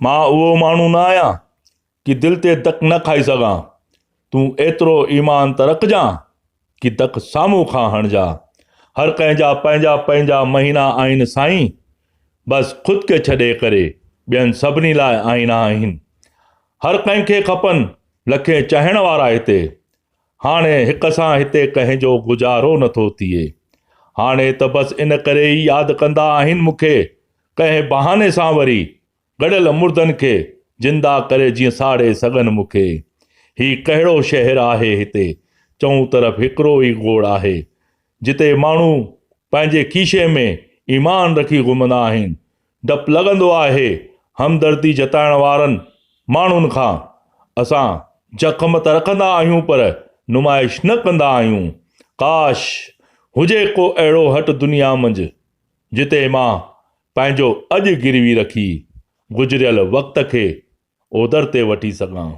مان اهو ماڻهو نه آهيان ڪي دل تي دڪ نه کائي سگهان. تون ايترو ايمان ته رکجان ڪي دڪ سامهون کان هڻجان. هر ڪنهن جا پنهنجا پنهنجا مهينا آهن سائين. بس خود کي ڇڏي ڪري ٻين سڀني لاء آئينا آهن. هر ڪنهن کي کپن لکين چاهڻ وارا هتي. هاڻي هڪ سان هتي ڪنهن جو گذارو نٿو ٿئي. هاڻي ته بس ان ڪري ئي ياد ڪندا آهن مون کي. ڪنهن بهاني سان وري ڳڙيل مردن کي زنده ڪري جيئن ساڙي سگهن مون کي. هي ڪهڙو شهر آهي هتي چئون طرف هڪڙو ئي گوڙ آهي. جتي ماڻهو پنهنجي کيشي ۾ ايمان رکي گهمندا آهن. ڊپ لڳندو آهي همدردي جتائڻ وارن ماڻهن کان. اسان زخم ته رکندا آهيون پر نمائش نه ڪندا آهيون. ڪاش! هجي ڪو اهڙو هٽ دنيا منجهه جتي مان پنهنجو اڄ گروي رکي گذريل وقت کي اوڌر تي وٺي سگهان.